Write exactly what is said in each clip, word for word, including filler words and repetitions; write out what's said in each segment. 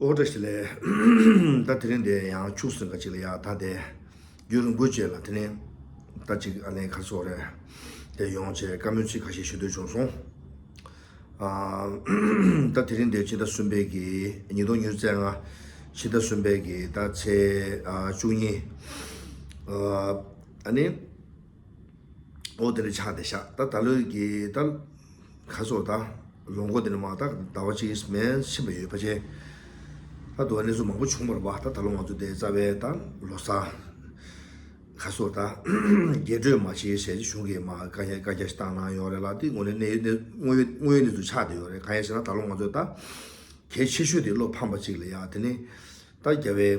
ཨོ་བཀྲ་ཤིས་བདེ་ལེགས། ད་དེ་རིང་འདི་ཡང་ཁྱུག་ཟིན་ག་ཅིག་ལ་ཡ་ད་དེ་རྒྱུན་རིང་པོའི་རྗེས་ལ་དེ་རིང་ད་ཅིག་ཨ་ནེ་ག་རེ་ཟེར་དགོས་རེད། དེ་ཡོང་བྱས་བཀའ་མོལ་ཚིག་ཁ་ཤས་ཞུ་འདོད་བྱུང་སོང་། ཨ་ད་དེ་རིང་འདི་ཕྱི་ཟླ་གསུམ་པའི་གི་ཉིས་སྟོང་ཉི་ཤུ་རྩ་ལྔ་ཕྱི་ཟླ་གསུམ་པའི་གི་ད་ཚེས་ཨ་བཅུ་གཉིས། ཨ་ཨ་ནི། ཨོ་དེ་འདྲ་ཆགས་བསྡད་ཤག་ད་ད་ལོའི་གི་ད་ཁ་སོ་ད་ལོ་འགོ་དེ་ནས་མ་ད་ཟླ་བ་གཅིག་མན་ཕྱིན་པ་ཡོད་པ་ཆེ། ད་དུ་བ་གནས་ཚུལ་མང་པོ་བྱུང་བ་རེད་པ། ད་ད་ལོ་ང་ཚོ་དེ་རྩ་བའི་ད་ལོ་གསར་ཁ་སོ་ད་རྒྱས་སྤྲོས་མ་བྱེད་ཟེར་གྱི་གཞུང་གིས་མ་བཀའ་རྒྱ་བཀའ་རྒྱ་ཞིག་བཏང་གནང་ཡོད་རེད་ལ། དེ་དངོས་གནས་གནས་དངོས་ཡོད་དངོས་ཡོད་གནས་ཚུལ་ཆགས་བསྡད་ཡོད་རེད། གང་ཡིན་ཟེར་ན་ད་ལོ་ང་ཚོ་ད་གལ་ཆེ་ཤོས་དེ་བློ་ཕམ་པ་གཅིག་ལ་ཡ་དེ་ནི། ད་རྒྱལ་བའི་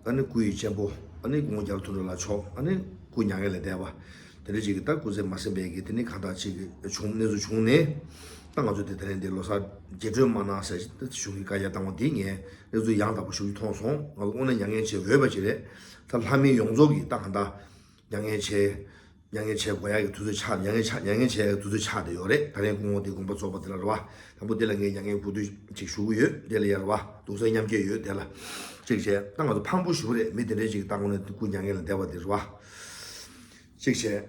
ཨ་ནི་སྐུ་ཡི་གཅེན་པོ་ཨ་ནི་སྐུ་ངོ་རྒྱ་བལ་དོན་གྲུབ་ལགས་མཆོག་ཨ་ནི་སྐུ་མྱ་ངན་ལས་འདས་པ་དེ་འདྲ་ཅིག་གི་ད་སྐུ་ཚེ་མ་ཟིན་པའི་གི་དེ་ནི་གང་ལྟར་ཅིག་གི་བྱུང་གནས་ཚུལ་བྱུང་ནས། ད་ང་ཚོ་དེ་དེ་རིང་འདི་ལོ་གསར་རྗེས་སྤྲོད་མ་གནང་ཟེར་ད་གཞུང་གི་བཀའ་རྒྱ་བཏང་བ་འདི་ངས་གནས་ཚུལ་ཡང་དག་པ་ཞུ་རྒྱུ་མཐོང་སོང་། ང་ཚོ་དངོས་གནས་མྱ་ངན་བྱེད་འོས་པ་ཅིག་རེད། ད་ལྷ་མི་ཡོངས་རྫོགས་ཀྱིས་ད་གང་ལྟར་མྱ་ངན་བྱེད། མྱ་ངན་བྱེད་དགོས་ཡག་གི་དུས་ཚོད་ཆགས། མྱ་ངན་ཆགས་མྱ་ངན་བྱེད་ཡག་གི་དུས་ཚོད་ཆགས་བསྡད་ཡོད་རེད། ད་རིང་སྐུ་ངོ་དེ་དགོངས་པ་རྫོགས་པ་དེ་ལ་རེད་བ། དང་པོ་དེ་ལ་ངས་མྱ་ངན་གུས་འདུད་ཅིག་ཞུ་གི་ཡོད། དེ་ལ་ཡ་རེད་བ། གདུང་སེམས་མཉམ་སྐྱེད་ཡོད་དེ་ལ། ཅིག་བྱས་ད་ང་ཚོ་ཕངས་པོ་ཞུ་རེད། མི་དེ་འདྲས་ཅིག་ད་དངོས་གནས་སྐུ་མྱ་ངན་ལས་འདས་པ་དེ་རེད་བ། ཅིག་བྱས་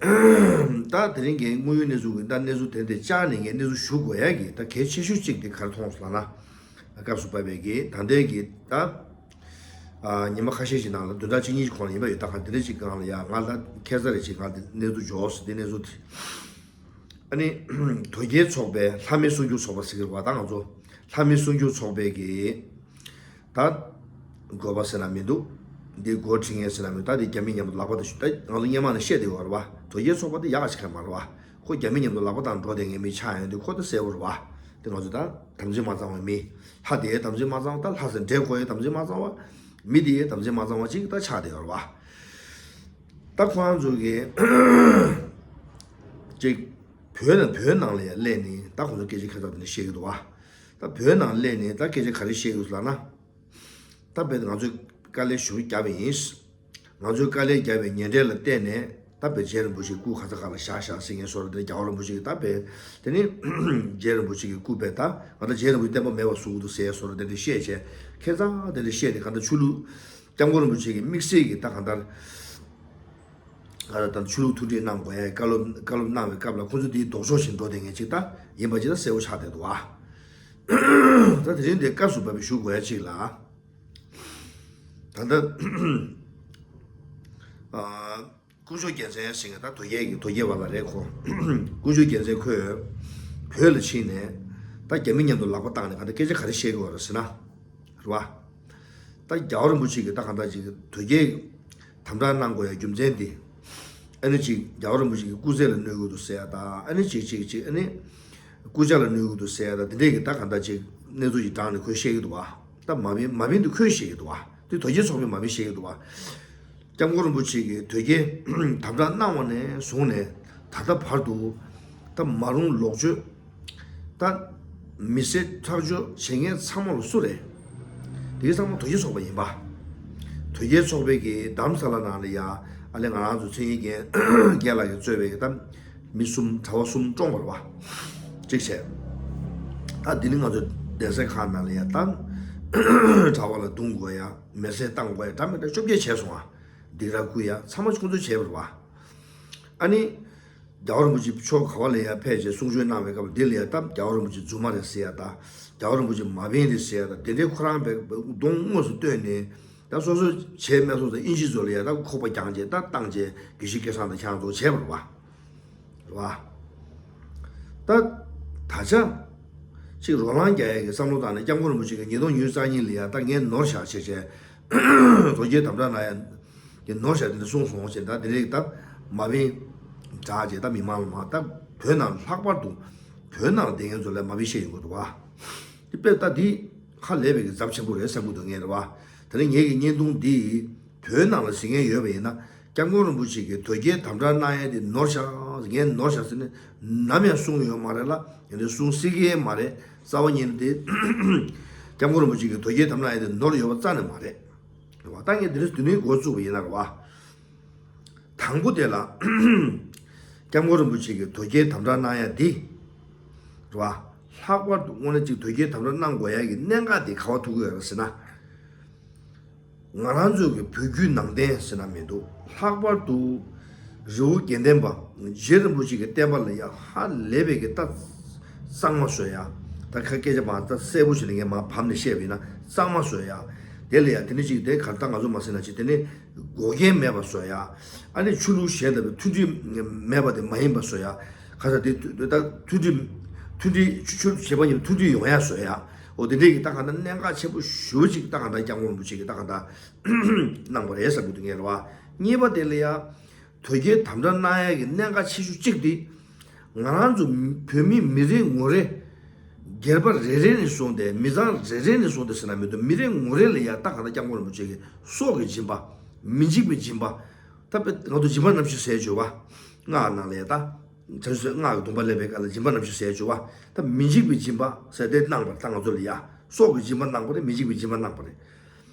ད་དེ་རིང་གི་དངོས་ཡོད་གནས་ཚུལ་གི་ད་གནས་ཚུལ་དེ་འདྲས་བཅར་ནས་ངས་གནས་ཚུལ་ཞུ་དགོས་ཡག་གི་ད་གལ་ཆེ་ཤོས་ཅིག་དེ་ག་རེ་མཐོང་སོང་ལབ་ན། སྐབས་སུ་བབས་པའི་གི་ད་ལྟའི་གི་ད། ཨ་ཉི་མ་ཁ་ཤས་ཤིག་ནང་ལ་བདུན་ཕྲག་གཅིག་གཉིས་ཀྱི་གོང་ལ་ཡིན་པ་ཡོད། ད་ག་འདི་འདྲ་ཅིག་སྒང་ལ་ཡ་ང་ལ་ཁྱད་མཚར་རེ་ཅིག་ང་འདི་གནས་ཚུལ་འབྱོར་སོང་། འདི་གནས་ཚུལ་དེ་ཨ་ནི་དོལ་རྒྱལ་ཚོགས་པའི་ལྷ་མི་སྲུང་སྐྱོབ་ཚོགས་པ་ཟེར་གི་རེད་བ། ད་ང་ཚོ་ལྷ་མི་སྲུང་སྐྱོབ་ཚོགས་པའི་གི་ད་འགོ་པ་ཟེར་ན་མི་འདུག་འདི་འགོ་ཁྲིད་མཁན་ཟེར་ན་མི་འདུག་ད་འདི་རྒྱ་མི་མཉམ་དུ་ལག་པ་དང་ཞུ། ད་ང་ཚོ་སྔོན་མ་ནས་བཤད་བསྡད་ཡོད་རེད་བ། དོལ་རྒྱལ་ཚོགས་པ་དེ་ཡག་ག་ཞིག་ག་མ་རེད་བ། ཁོ་རྒྱ་མི་མཉམ་དུ་ལག་པ་བཏང་འགྲོ་བསྡད་མཁན་མི་ཆགས་ཡོང་དུས་ཁོ་ད་གསལ་པོ་རེད་བ། དེ་ང་ཚོ་ད་དམ་ཚིག་མ་གཙང་བའི་མི། ལྷ་དེ་དམ་ཚིག་མ་གཙང་བ་ད་ལྷ་ས་འདྲེ་ཁོ་ཡི་དམ་ཚིག་མ་གཙང་བ། མི་དེ་ཡི་དམ་ཚིག་མ་གཙང་བ་ཅིག་ད་ཆགས་བསྡད་ཡོད་རེད་བ། ད་ཁོ་རང་ཚོ་གི་ཅིག་བོད་ནང་བོད་ནང་ལ་ཡ་སླེབས་ནས་ད་ཁོ་ཚོ་སྐད་ཆ་ཁ་ཚ་དེ་འདྲ་བཤད་ཀྱི་འདུག་བ། ད་བོད་ནང་སླེབས་ནས་ད་སྐད་ཆ་ག་རེ་བཤད་ཀྱི་འདུག་ལབ་ན། ད་བོད་ང་ཚོས་དཀའ་ལས་ཞེ་པོ་བརྒྱབ་པ་ཡིན། ང་ཚོས་དཀའ་ལས་བརྒྱབ་པའི་ཉེས་འབྲས་ལ་བརྟེན་ནས་ད་བོད་རྗེ་རིན་པོ་ཆེའི་སྐུ་ག་ས་ག་ལ་བཞག་བཞག་ཟེར་མཁན་བཟོ་འདྲ་དེ། རྒྱལ་བ་རིན་པོ་ཆེ་གིས་ད་བོད་དེ་ནི་རྗེ་རིན་པོ་ཆེ་གི་སྐུ་བོད་ད་ང་ད་རྗེ་རིན་པོ་ཆེ་བསྟན་པ་མེད་པ་བཟོ་གི་འདུག་ཟེར་བཟོ་འདྲ་དེ་འདྲ་བཤད་བྱས། ཁྱད་མཚར་དེ་འདྲ་བཤད་དེ་གང་ལྟར་ཆོས་ལུགས་སྐྱབས་མགོན་རིན་པོ་ཆེ་གི་དམིགས་བསལ་གྱི་ད་གང་ལྟར་ང་ད་ཆོས་ལུགས་ཐུགས་འདྲིས་གནང་དགོས་ཡ་བཀའ་སློབ་བཀའ་སློབ་གནང་བའི་སྐབས་ལ་ཁོ་ཚོ་དེའི་ལྡོག་ཕྱོགས་ཤིག་འགྲོ་བསྡད་མཁན་ཅིག་ད་ཡིན་པ་ཅིག་ད་གསལ་པོ་ཆགས་བསྡད་འདུག་ཨ། ད་དེ་རིང་འདི་སྐབས་སུ་བབས་པའི་ཞུ་དགོས་ཡ་ཅིག་ལ། ད་ལྟ་ཨ་དཀོན་མཆོག་རྒྱལ་མཚན་ཟེར་མཁན་ད་དོལ་རྒྱལ་གྱི་དོལ་རྒྱལ་བ་ལ་རེད་ཁོ། དཀོན་མཆོག་རྒྱལ་མཚན་ཁོས་བོད་ལ་ཕྱིན་ནས་ད་རྒྱ་མི་མཉམ་དུ་ལག་པ་བཏང་ནས་ག་འདྲ་སྐད་ཆ་ག་རེ་བཤད་ཀྱི་ཡོད་རེད་ཟེར་ན། རེད་བ། ད་རྒྱལ་བ་རིན་པོ་ཆེ་གིས་ད་གང་ལྟར་ཅིག་དོལ་རྒྱལ་དམ་དྲག་གནང་དགོས་ཡ་རྒྱུ་མཚན་དེ། ཨ་ནི་ཅིག་རྒྱལ་བ་རིན་པོ་ཆེ་གི་སྐུ་ཚེ་ལ་གནོད་ཀྱི་འདུག་ཟེར་ཡ་ད་ཨ་ནི་ཅིག་ཅིག་ཅིག་ཨ་ནི། སྐུ་ཕྱྭ་ལ་གནོད་ཀྱི་འདུག་ཟེར་ཡ་ད་དེ་འདྲས་ཀྱི་ད་གང་ལྟར་ཅིག་གནས་ཚུལ་ཅིག་དྲངས་ནས་ཁོས་བཤད་ཀྱི་འདུག་བ། ད་མ་བིན་མ་བིན་དུ་ཁོས་བཤད་ཀྱི་འདུག་བ། དེ་དོལ་རྒྱལ་ཚོགས་པས་མ་བིན་བཤད་ཀྱི་འདུག་བ། སྐྱབས་མགོན་རིན་པོ་ཆེ་གིས་དོལ་རྒྱལ་དམ་དྲག་གནང་བ་ནས་བཟུང་ནས་ད་ལྟ་བར་དུ་ད་མ་རུངས་ལོག་སྤྱོད་ད་མི་བསད་ཁྲག་སྦྱོར་བྱེད་མཁན་ཚང་མ་ལ་སུ་རེད། དེ་གའི་ཚང་མ་དོལ་རྒྱལ་ཚོགས་པ་ཡིན་པ། དོལ་རྒྱལ་ཚོགས་པའི་གི་རྡ་རམ་ས་ལ་ནང་ལ་ཡ་ཨ་ལས་ང་རང་ཚོ་མཚན་ཉིད་རྒན་རྒན་ལགས་ཀྱིས་གཙོས་པའི་གི་ད་མི་གསུམ་གྲྭ་པ་གསུམ་བཀྲོངས་པ་རེད་བ། གཅིག་བྱས། ད་འདི་ནི་ང་ཚོ་གདན་སའི་ཁག་ནང་ལ་ཡ་ད་གྲྭ་པ་ལ་རྡུང་དགོས་ཡ་མེར་སྲེག་བཏང་དགོས་ཡ་འདྲ་མི་འདྲ་བཅོ་བརྒྱད་བྱས་སོང་ཨ། སྡིགས་ར་བསྐུལ་ཡ་ཚང་མ་ཁོང་ཚོས་བྱས་པ་རེད་བ། ཨ་ནི། རྒྱལ་བ་རིན་པོ་ཆེ་ཕྱོགས་ག་བ་ལ་ཡ་ཕེབས་བྱས་གསུང་ཆོས་གནང་བའི་སྐབས་འདི་ལ་ཡ་ད་རྒྱལ་བ་རིན་པོ་ཆེ་རྫུན་མ་རེད་ཟེར་ཡ་ད། རྒྱལ་བ་རིན་པོ་ཆེ་མ་བིན་རེད་ཟེར་ཡ་ད་དེ་འདྲའི་ཁོ་རང་བའི་གདོང་དངོས་སུ་བསྟོད་ནས་ད་སོ་སོ་བྱས་མེད་སོང་ཙང་ཨིན་ཇི་ཚོ་ལ་ཡ་ད་ཁོག་པ་བརྒྱངས་བྱས་ད་བཏང་བྱས་དགེ་བཤེས་སྐལ་བཟང་དང་ཁྱེད་རང་ཚོ་བྱས་པ་རེད་བ། རེད་བ། ད་ད་ཆ་ཅིག་རོ་ལངས་རྒྱག་ཡ་གི་བསམ་བློ་བཏང་ནས་སྐྱབས་མགོན་རིན་པོ་ཆེ་གི་ཉིས་སྟོང་ཉི་ཤུ་རྩ་གཉིས་ལ་ཡ་ད་ངས་ནོར་བཞག་བྱས་བྱས་དོལ་རྒྱལ་དམ་དྲག་གནང་ཡ། དེ་ནོར་བཞག་དེ་འདྲ་གསུངས་སོང་ཞེས་ད་དེ་རིང་ད་མ་བིན་དྲག་ཅེས་ད་མི་མང་ལ་མ་ད་བོད་ནང་ལྷག་པར་དུ་བོད་ནང་ལ་བསྡད་མཁན་ཚོ་ལ་མ་བིན་བཤད་ཡོང་གི་འདུག་བ། དེ་དཔེ་ད་འདི་ཧ་ལས་པའི་གི་ཚབས་ཆེན་པོ་རེད་བསམ་གི་འདུག་ངས་རེད་བ། དེ་རིང་ངེད་ཀྱི་བརྙན་ཐུང་འདི་བོད་ནང་ལ་གཟིགས་མཁན་ཡོད་པ་ཡིན་ན་སྐྱབས་མགོན་རིན་པོ་ཆེ་གིས་དོལ་རྒྱལ་དམ་དྲག་གནང་ཡས་དེ་ནོར་བཞག་ངས་ནོར་བཞག་ཟེར་ནས་ནམ་ཡང་གསུངས་ཡོད་མ་རེད་ལ་ཡིན་ནའི་གསུང་སྲིད་ཀྱི་མ་རེད། རྩ་བ་ཉིད་ནས་དེ་སྐྱབས་མགོན་རིན་པོ་ཆེ་གིས་དོལ་རྒྱལ་དམ་དྲག་གནང་ཡས་དེ་ནོར་ཡོད་པ་རྩ་ནས་མ་རེད། རེད་བ། ད་ངས་འདི་རིང་འདི་ནས་འགོ་བཙུགས་པ་ཡིན་ན་རེད་བ། དང་པོ་དེ་ལ་སྐྱབས་མགོན་རིན་པོ་ཆེ་གིས་དོལ་རྒྱལ་དམ་དྲག་གནང་ཡ་འདི་རེད་བ། ལྷག་པར་དུ་དངོས་གནས་ཅིག་དོལ་རྒྱལ་དམ་དྲག་གནང་དགོས་ཡ་གི་གནད་འགག་དེ་ག་བ་ཐུག་གི་ཡོད་རེད་ཟེར་ན། ང་རང་ཚོ་གི་བོད་བརྒྱུད་ནང་བསྟན་ཟེར་ན་མི་འདུག་ལྷག་པར་དུ་རི་བོ་དགེ་ལྡན་པ་རྗེ་རིན་པོ་ཆེ་གི་བསྟན་པ་ལ་ཡ་ཧ་ལས་པའི་གི་ད་གཙང་མ་བཟོ་ཡ། ད་ཁ་སྐད་ཆ་མ་ད་གསལ་པོ་ཞིག་ལ་ངས་མ་ཕམ་ནས་བཤད་པ་ཡིན་ན་གཙང་མ་བཟོ་ཡ། དེ་ལ་ཡ་དེ་ནི་ཅིག་དེ་གར་ད་ང་ཚོ་མ་ཟེར་ན་ཅིག་དེ་ནི་འགོག་རྐྱེན་མེད་པ་བཟོ་ཡ། ཨ་ནི་ཆོས་ལུགས་གཞན་དང་མཐུན་སྒྲིལ་མེད་པ་དེ་མ་ཡིན་པ་བཟོ་ཡ། ཁ་ས་དེ་ད་མཐུན་སྒྲིལ་མཐུན་སྒྲིལ་ཆོས་ཆོས་ལུགས་གཞན་པ་ཡིན་མཐུན་སྒྲིལ་ཡོང་ཡ་བཟོ་ཡ། འོ་དེ་འདྲའི་གི་ད་ག་ད་གནད་འགག་ཆེན་པོ་ཞེ་པོ་ཅིག་ད་ག་ད་སྐྱབས་མགོན་རིན་པོ་ཆེ་གི་ད་ག་ད་གནང་བ་རེད་བསམ་གྱི་འདུག་ངས་རེད་བ། གཉིས་པ་དེ་ལ་ཡ། དོལ་རྒྱལ་དམ་དྲག་གནང་ཡ་གི་གནད་འགག་ཆེ་ཤོས་གཅིག་དེ། ང་རང་ཚོ་བོད་མི་མི་རེ་ངོ་རེ། སྒེར་པ་རེ་རེ་ནས་བཟུང་སྟེ་མི་ཚང་རེ་རེ་ནས་བཟུང་སྟེ་ཟེར་ན་མི་འདུག་མི་རེ་ངོ་རེ་ལ་ཡ་ད་ག་ད་སྐྱབས་མགོན་རིན་པོ་ཆེ་གི་སྲོག་གི་སྦྱིན་པ། མི་འཇིགས་པའི་སྦྱིན་པ། ད་དཔེ་ང་ཚོ་སྦྱིན་པ་རྣམ་བཞི་ཟེར་བརྗོད་པ། སྔགས་ནང་ལ་ཡ་ད། བྱང་ཆུབ་སེམས་སྔགས་ཀྱི་སྡོམ་པ་ལེན་པའི་སྐབས་ལ་སྦྱིན་པ་རྣམ་བཞི་ཟེར་བརྗོད་པ། ད་མི་འཇིགས་པའི་སྦྱིན་པ་ཟེར་ཏེ་གནང་བ་ད་ང་ཚོ་ལ་ཡ། སྲོག་གི་སྦྱིན་པ་གནང་བ་རེད། མི་འཇིགས་པའི་སྦྱིན་པ་གནང་བ་རེད།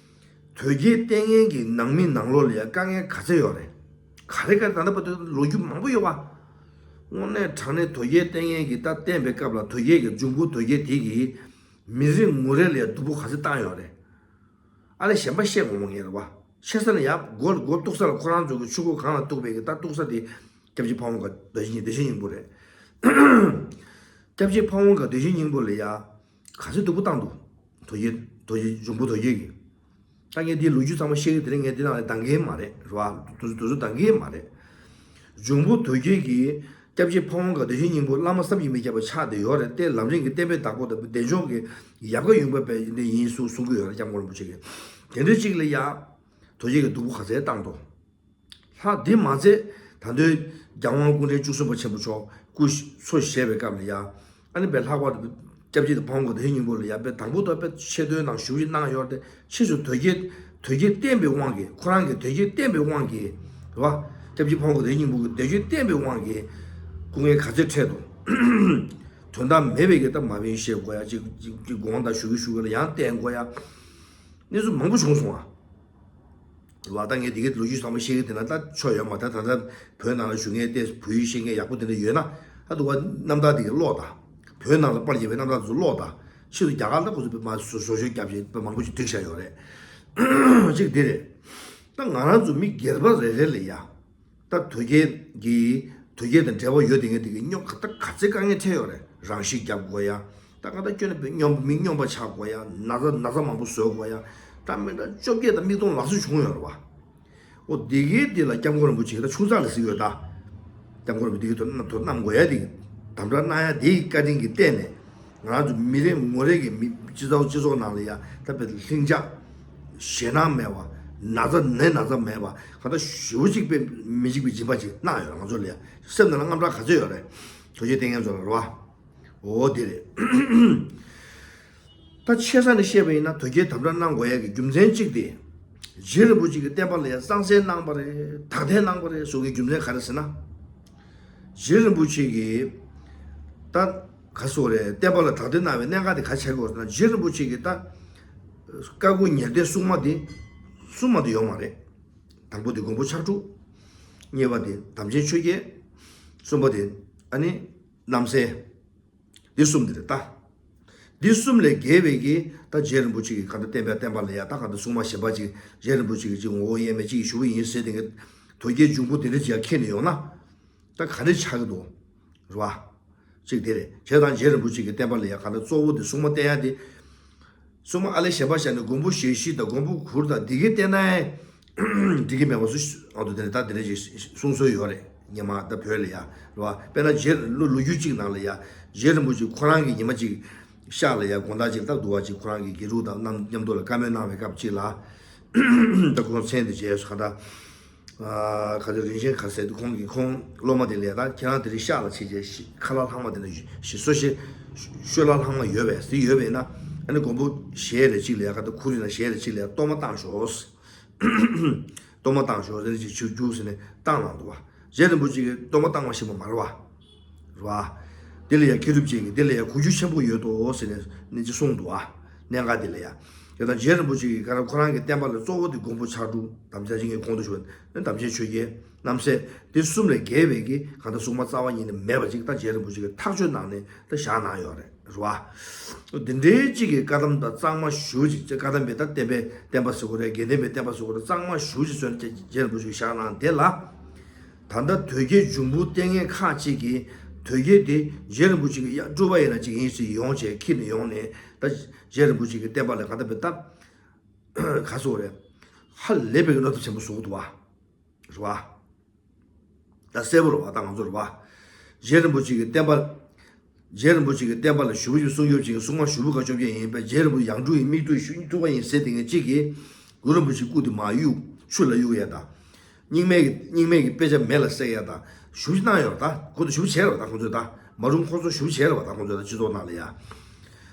དོལ་རྒྱལ་བསྟེན་མཁན་གྱི་ནང་མི་ནང་ལོགས་ལ་ཡང་དཀའ་ངལ་ག་ཚད་ཡོད་རེད། ག་རེ་ག་རེ་ད་ལྟ་བར་དུ་ལོ་རྒྱུས་མང་པོ་ཡོད་པ། དངོས་གནས་དྲང་གནས་དོལ་རྒྱལ་བསྟེན་མཁན་གྱི་ད་བསྟེན་པའི་སྐབས་ལ་དོལ་རྒྱལ་གྱི་འབྱུང་པོ་དོལ་རྒྱལ་དེ་གིས་མི་རེ་ངོ་རེ་ལ་ཡང་སྡུག་པོ་ག་ཚད་བཏང་ཡོད་རེད། ཨ་ལས་གཞན་པ་བཤད་ངོ་མ་ངེས་རེད་བ། ཆེ་ས་ནས་ཡང་མགོ་མགོ་གཏུག་ས་ལ་ཁོ་རང་ཚོ་གི་ཆུ་མགོ་གང་ལ་གཏུག་པའི་གི་ད་གཏུག་ས་དེ་སྐྱབས་རྗེ་ཕ་བོང་ཁ་བདེ་ཆེན་བདེ་ཆེན་སྙིང་པོ་རེད། སྐྱབས་རྗེ་ཕ་བོང་ཁ་བདེ་ཆེན་སྙིང་པོ་ལ་ཡ། ག་ཚོད་སྡུག་པོ་བཏང་འདུག་དོལ་རྒྱལ་དོལ་རྒྱལ་འབྱུང་པོ་དོལ་རྒྱལ་གྱིས། ད་ངས་འདིའི་ལོ་རྒྱུས་ཚང་མ་བཤད་ཀྱི་དེ་རིང་ངས་འདི་ནང་ལ་འདང་གི་མ་རེད་རེད་བ། དུ་དུ་དུ་འདང་གི་མ་རེད། འབྱུང་པོ་དོལ་རྒྱལ་གྱིས་སྐྱབས་རྗེ་ཕ་བོང་ཁ་བདེ་ཆེན་སྙིང་པོ་བླ་མ་བསམ་གྱིས་མི་ཁྱབ་པ་ཆགས་བསྡད་ཡོད་རེད་དེ་ལམ་རིམ་གྱི་བསྟན་པའི་བདག་པོ་དང་བདེ་མཆོག་གི་ཡབ་ཀ་ཡོང་པ་པའི་འདི་ཡིན་གསུང་གསུང་གི་ཡོད་རེད་སྐྱབས་མགོན་རིན་པོ་ཆེ་གིས། དེ་འདྲ་གཅིག་ལ་ཡ། དོལ་རྒྱལ་གྱིས་སྡུག་པོ་ག་ཚད་བཏང་འདུག་ལྷག་འདི་མ་ཚད་ད་དུང་རྒྱལ་དབང་སྐུ་ཕྲེང་བཅུ་གསུམ་པ་ཆེན་པོ་མཆོག་སྐུ་འཚོ་བཞེས་པའི་སྐབས་ལ་ཡ། ཨ་ནི་དཔེ་ལྷག་པར་དུ་སྐྱབས་རྗེ་དང་ཕ་བོང་ཁ་བདེ་ཆེན་སྙིང་པོ་ལ་ཡ་དཔེ་དང་པོ་དང་དཔེ་ཆེ་མཐོའི་ནང་ཞུགས་ཀྱི་གནང་ཡོད་དེ་ཕྱིས་སུ་དོལ་རྒྱལ་དོལ་རྒྱལ་བསྟེན་པའི་དབང་གིས་ཁོ་རང་གིས་དོལ་རྒྱལ་བསྟེན་པའི་དབང་གིས་རེད་བ། སྐྱབས་རྗེ་ཕ་བོང་ཁ་བདེ་ཆེན་སྙིང་པོ་གིས་དོལ་རྒྱལ་བསྟེན་པའི་དབང་གིས་སྐུ་ངལ་ག་ཚད་འཕྲད་འདུག་དོན་དག་མེད་པའི་གི་ད་མ་བིན་བཤད་དགོས་ཡ་གཅིག་གཅིག་གཅིག་དགོངས་དག་ཞུ་གི་ཞུ་གི་ལ་ཡང་བསྟེན་དགོས་ཡ། གནས་ཚུལ་མང་པོ་བྱུང་སོང་ཨ། ལ་ད་ངས་འདི་གའི་ལོ་རྒྱུས་ཚང་མ་བཤད་ཀྱི་དེ་ན་ད་ཆོ་ཡོད་མ་ད་ད་ད་བོད་ནང་ལ་བཞུགས་མཁན་ཏེ་བོད་ཡིག་ཤེས་མཁན་ཡག་པོ་དེ་འདྲ་ཡོད་ན་ཨ་དུ་བ་རྣམ་ཐར་དེ་ག་ཀློག་ད། བོད་ནང་ལ་པར་བརྒྱབ་པའི་རྣམ་ཐར་དེ་ཚོ་ཀློག་ད། ཕྱིས་སུ་རྒྱ་གར་ལ་ཁོ་ཚོ་མ་བཟོ་བཟོ་བཅོས་བརྒྱབ་བྱས་མང་པོ་ཞིག་བསྒྲིགས་བཞག་ཡོད་རེད། གཅིག་དེ་རེད། ད་ང་རང་ཚོ་མི་སྒེར་པ་རེ་རེ་ལ་ཡ། ད་དོལ་རྒྱལ་གྱི་དོལ་རྒྱལ་དང་འབྲེལ་བ་ཡོད་དེ་ངས་དེ་གི་སྙོམས་ཁ་ད་ག་ཚད་དཀའ་ངལ་འཕྲད་ཡོད་རེད། རང་ཤི་རྒྱབ་དགོས་ཡ། ད་ག་ད་སྐྱོན་ནས་སྙོམས་མི་སྙོམས་པ་ཆགས་དགོས་ཡ། ན་ཚ་ན་ཚ་མང་པོ་བཟོ་དགོས་ཡ། ད་མི་འདྲ་བཅོ་བརྒྱད་དང་མིག་སྟོང་ལག་སོ་བྱུང་ཡོད་རེད་བ། འོ་དེ་གའི་དེ་ལ་སྐྱབས་མགོན་རིན་པོ་ཆེ་གི་ད་ཆུང་ཙག་ལ་གཟིགས་ཡོད་ད། སྐྱབས་མགོན་རིན་པོ་ཆེ་དེ་གི་ཐོག་ན་ཐོག་བསྣམས་དགོས་ཡ་དེ་གི་དམ་དྲག་གནང་ཡ་དེ་གི་བཀའ་དྲིན་གྱི་བརྟེན་ནས། ང་རང་ཚོ་མི་རེ་ངོ་རེ་གི་མི་སྤྱི་ཚོགས་སྤྱི་ཚོགས་ནང་ལ་ཡ་ད་དཔེ་ལྷིང་འཇགས། ཞེད་སྣང་མེད་པ། ན་ཚ་ནད་ན་ཚ་མེད་པ་གང་ལྟར་ཞེ་པོ་ཅིག་དཔེ་མི་འཇིགས་པའི་སྦྱིན་པ་ཅིག་གནང་ཡོད་རེད་ང་ཚོ་ལ་ཡ། སེམས་ནང་ལ་དངངས་སྐྲག་ག་ཚོད་ཡོད་རེད། དོལ་རྒྱལ་བསྟེན་མཁན་ཚོ་ལ་རེད་བ། འོ་དེ་རེད། ད་ཆེ་ས་ནས་བཤད་པ་ཡིན་ན་དོལ་རྒྱལ་དམ་དྲག་གནང་དགོས་ཡ་གི་རྒྱུ་མཚན་གཅིག་དེ། རྗེ་རིན་པོ་ཆེ་གི་བསྟན་པ་ལ་ཡ་གཙང་སེལ་གནང་བ་རེད་དག་ཐེར་གནང་བ་རེད་ཟེར་གི་རྒྱུ་མཚན་ག་རེ་ཟེར་ན། རྗེ་རིན་པོ་ཆེ་གིས་ད་ག་སོ་རེད་བསྟན་པ་ལ་དག་ཐེར་གནང་བའི་གནད་འགག་དེ་ག་ཆགས་ཀྱི་ཡོད་ཟེར་ན་རྗེ་རིན་པོ་ཆེ་གིས་ད་བཀའ་བསྒོ་ཉེར་བརྡའི་སྲུང་མ་དེ་སྲུང་མ་དེ་ཡོད་མ་རེད། དང་པོ་དེ་མགོན་པོ་ཕྱག་དྲུག་གཉིས་པ་དེ་དམ་ཅན་ཆོས་རྒྱལ། གསུམ་པ་དེ་ཨ་ནི་རྣམ་སྲས། འདི་གསུམ་དེ་རེད་ད། འདི་གསུམ་ལས་བརྒལ་བའི་གི་ད་རྗེ་རིན་པོ་ཆེ་གི་ག་འདྲ་བསྟན་པའི་བསྟན་པ་ལ་ཡ་ད་ག་འདྲ་སྲུང་མ་གཞན་པ་ཅིག་རྗེ་རིན་པོ་ཆེ་གི་ཅིག་ངོ་བོ་དབྱེར་མེད་ཅིག་ཞུ་གི་ཡིན་ཟེར་དེ་གི་དོལ་རྒྱལ་འབྱུང་པོ་དེ་འདྲ་ཅིག་ཡང་ཁྱེར་ནས་ཡོང་ན། ད་ག་འདྲ་ཆགས་ཀྱི་འདུག་རེད་བ། གཅིག་དེ་རེད་བྱས་ཙང་རྗེ་རིན་པོ་ཆེ་གི་བསྟན་པ་ལ་ཡ་ག་འདྲ་གཙོ་བོ་དེ་སྲུང་མ་བསྟེན་ཡ་དེ། སྲུང་མ་ཨ་ལས་གཞན་པ་བཞག་ནས་མགོན་པོ་ཞལ་བཞི་དང་མགོན་པོ་གུར་དང་འདི་གའི་བསྟེན་ན་ཡང་འགྲིག་གི་མེད་པ་སུ་ཨ་དུ་དེ་ནས་ད་དེ་འདྲ་ཞིག་གསུང་སྲོལ་ཡོད་རེད་ཉི་མ་ད་བོད་ལ་ཡ་རེད་བ། དཔེར་ན་རྗེ་ལོ་ལོ་རྒྱུས་གཅིག་ནང་ལ་ཡ་རྗེ་རིན་པོ་ཆེ་ཁོ་རང་གི་ཉི་མ་གཅིག་ཤག་ལ་ཡ་དགོང་དག་གཅིག་ད་འདུག་བ་གཅིག་ཁོ་རང་གི་དགེ་ཕྲུག་དང་རྣམ་མཉམ་དུ་ལ་བཀའ་མོལ་གནང་བའི་སྐབས་གཅིག་ལ་ད་ཁོ་མཚན་དེ་བརྗེས་སོ་ག་ད། ཁ་ཆེ་རིན་ཆེན་ག་ཟེར་དུ་ཁོང་གིས་ཁོང་སློབ་མ་དེ་ལས་ད་ཁྱེད་རང་དེ་རིང་ཤག་ལ་ཕྱིན་རྗེས་ཤི་ཁ་ལག་ལྷག་མ་དེ་ན་ཞི་སོ་ཤེ་ཤོད་ལག་ལྷག་མ་ཡོད་པས་དེ་ཡོད་པས་ན་ཨ་ནི་མགོན་པོ་ཞལ་རེ་གཅིག་ལས་ཁ་ད་ཁུ་རི་ན་ཞལ་རེ་གཅིག་ལས་གཏོར་མ་བཏང་ཤོག་གཏོར་མ་བཏང་ཤོག་ཟེར་ཅིག་ཆུ་རྒྱུག་ཟེར་ནས་བཏང་གནང་འདུག་བ། རྗེ་རིན་པོ་ཆེ་གིས་གཏོར་མ་བཏང་བ་ཤེས་པ་མ་རེད་བ། རེད་བ། དེ་ལ་ཡང་མཁས་གྲུབ་ཅན་གྱིས་དེ་ལ་ཡང་གུས་ཞབས་ཆེན་པོ་ཡོད་དོ་ཟེར་ནས་ནི་ཅི་གསུངས་འདུག་ཨ། གནད་འགག་དེ་ལ་ཡང་། དེ་དང་རྗེ་རིན་པོ་ཆེ་གིས་ག་ར་ཁོ་རང་གི་བསྟན་པ་ལ་གཙོ་བོ་དེ་མགོན་པོ་ཕྱག་དྲུག་དམ་བཅའ་ཅན་གྱི་གོང་དུ་ཞུ་བ་ནི་དམ་ཅན་ཆོས་རྒྱལ་རྣམ་སྲས་དེ་གསུམ་ལས་བརྒལ་བའི་གི་གང་ལྟར་སྲུང་མ་རྩ་བ་ཉིད་ནས་མེད་པ་ཅིག་ད་རྗེ་རིན་པོ་ཆེ་གིས་ཐག་གཅོད་གནང་ནས་ད་བཞག་གནང་ཡོད་རེད། རེད་བ། འདི་འདྲའི་གཅིག་གི་བཀའ་གདམས་དང་གཙང་མ་ཞེ་པོ་ཅིག་བཀའ་གདམས་པའི་ད་བསྟན་པའི་བསྟན་པ་ཟེར་དགོས་རེད། དགེ་ལྡན་པའི་བསྟན་པ་ཟེར་དགོས་རེད། གཙང་མ་ཞེ་པོ་ཅིག་བཟོས་ནས་རྗེ་རིན་པོ་ཆེས་བཞག་གནང་དེ་ལ། ད་ལྟ་དོལ་རྒྱལ་འབྱུང་པོ་ལྟས་ངན་ཁག་ཅིག་གིས་དོལ་རྒྱལ་དེ་རྗེ་རིན་པོ་ཆེ་གི་ཡ་སྤྲུལ་པ་ཡིན་ན་ཅིག་ཡིན་ཟེར་ཡོང་བྱས་ཁྱེར་ནས་ཡོང་ནས། ད་རྗེ་རིན་པོ་ཆེ་གི་བསྟན་པ་ལ་ག་ད་བའི་ད་ག་ཟེར་དགོས་རེད། ཧ་ལས་པའི་གནོད་ཐབས་ཆེན་པོ་བཟོ་གི་འདུག་བ། རེད་བ། ད་གསལ་པོ་རེད་བ། ད་ང་ཚོ་རེད་བ། རྗེ་རིན་པོ་ཆེ་གི་བསྟན་པ། རྗེ་རིན་པོ་ཆེ་གི་བསྟན་པ་ལ་ཞེ་པོ་ཅིག་སྲུང་སྐྱོབ་བྱེད་མཁན་སྲུང་མ་ཞེ་པོ་དགའ་སྐྱོབ་མཁན་ཡིན་པས། རྗེ་རིན་པོ་ཆེ་ཡང་སྤྲུལ་ཡིན། མིག་ཏོ་ཡིན། ཤུགས་ཐུབ་པ་ཡིན་ཟེར་དེ་ངས་གཅིག་གིས་གུ་རུ་རིན་པོ་ཆེའི་སྐུ་དེ་མར་གཡུག་ཆུ་ལ་གཡུག་ཡ་དང་། རྙིང་མའི་གི་རྙིང་མའི་གི་དཔེ་ཆ་མེད་ལ་བསྲེག་ཡ་དང་ཞེ་པོ་ཅིག་གནང་ཡོད་རེད། ད་ཁོ་ཚོ་ཞེ་པོ་བྱས་རེད་བ། ད་ཁོ་ཚོས་ད་མ་རུང་ཁོ་ཚོ་ཞེ་པོ་བྱས་རེད་བ། ད་ཁོ་ཚོས་ད་སྤྱི་ཚོགས་ནང་ལ་ཡ།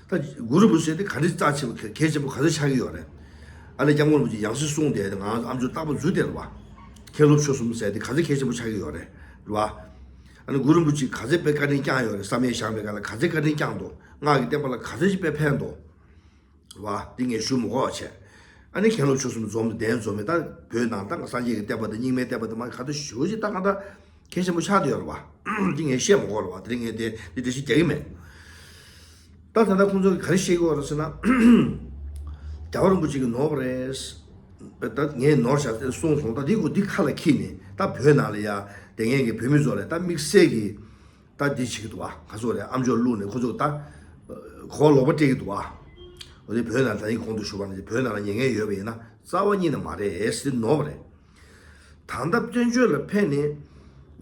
ད་གུ་རུ་རིན་པོ་ཆེ་དེ་ག་འདྲ་རྩ་ཆེ་བ་གལ་ཆེན་པོ་ག་ཚོད་ཆགས་ཀྱི་ཡོད་རེད། ཨ་ནི་སྐྱབས་མགོན་རིན་པོ་ཆེ་ཡང་སྲིད་གསུངས་དེ་ང་ཨ་མཆོག་རྟག་པར་འཛུལ་བསྡད་རེད་བ། མཁན་སློབ་ཆོས་གསུམ་ཟེར་དེ་ག་ཚོད་གལ་ཆེན་པོ་ཆགས་ཀྱི་ཡོད་རེད། རེད་བ། ཨ་ནི་གུ་རུ་རིན་པོ་ཆེ་ག་ཚོད་དཔེ་བཀའ་དྲིན་བསྐྱངས་ཡོད་རེད། བསམ་ཡས་བཞེངས་པའི་སྐབས་ལ་ག་ཚོད་བཀའ་དྲིན་བསྐྱངས་འདུག་སྔགས་ཀྱི་བསྟན་པ་ལ་ག་ཚོད་ཅིག་དཔེ་ཕན་འདུག་རེད་བ། འདི་ངས་ཞུ་མི་དགོས་པ་བྱས། ཨ་ནི་མཁན་སློབ་ཆོས་གསུམ་འཛོམས་ནས་གདན་འཛོམས་ནས། ད་བོད་ནང་ད་སངས་རྒྱས་ཀྱི་བསྟན་པ་དང་རྙིང་མའི་བསྟན་པ་དེ་མར་ག་ཚོད་ཞེ་པོ་ཅིག་ད་ག་ད་གལ་ཆེན་པོ་ཆགས་བསྡད་ཡོད་རེད་བ། འདི་ངས་བཤད་མི་དགོས་རེད་བ། དེ་རིང་ངས་དེ་འདི་འགྲེལ་བཤད་རྒྱག་གི་མེད། ད་ད་ལྟ་ཁོང་ཚོ་གིས་ག་རེ་བཤད་ཀྱི་ཡོད་རེད་ཟེར་ན། རྒྱལ་བ་རིན་པོ་ཆེ་གིས་ནོར་བ་རེད། ད་ངས་ནོར་བཞག་ཟེར་གསུངས་སོང་། ད་འདི་ཁོ་འདི་ཁ་ལ་འཁྱེར་ནས་ད་བོད་ནང་ལ་ཡ་དེ་སྔོན་གྱི་བོད་མི་ཚོ་ལ་ད་དམིགས་བསལ་གྱི་ད་འདི་བྱེད་ཀྱི་འདུག་བ། ག་ཚོད་རེད། ཨ་མཆོག་བླུགས་ནས་ཁོ་ཚོ་ད་གོ་ལོག་པ་སྤྲད་ཀྱི་འདུག་བ། འོ་དེ་བོད་ནང་ད་ཡིན་གོང་དུ་ཞུས་པ་ནང་བཞིན་བོད་ནང་ལ་ཉེས་ངན་ཡོད་པ་ཡིན་ན་རྩ་བ་ཉིད་ནས་མ་རེད་ཟེར་ནོར་བ་རེད། ད་ལྟ་བཙན་བྱོལ་ལ་ཕེབས་ནས་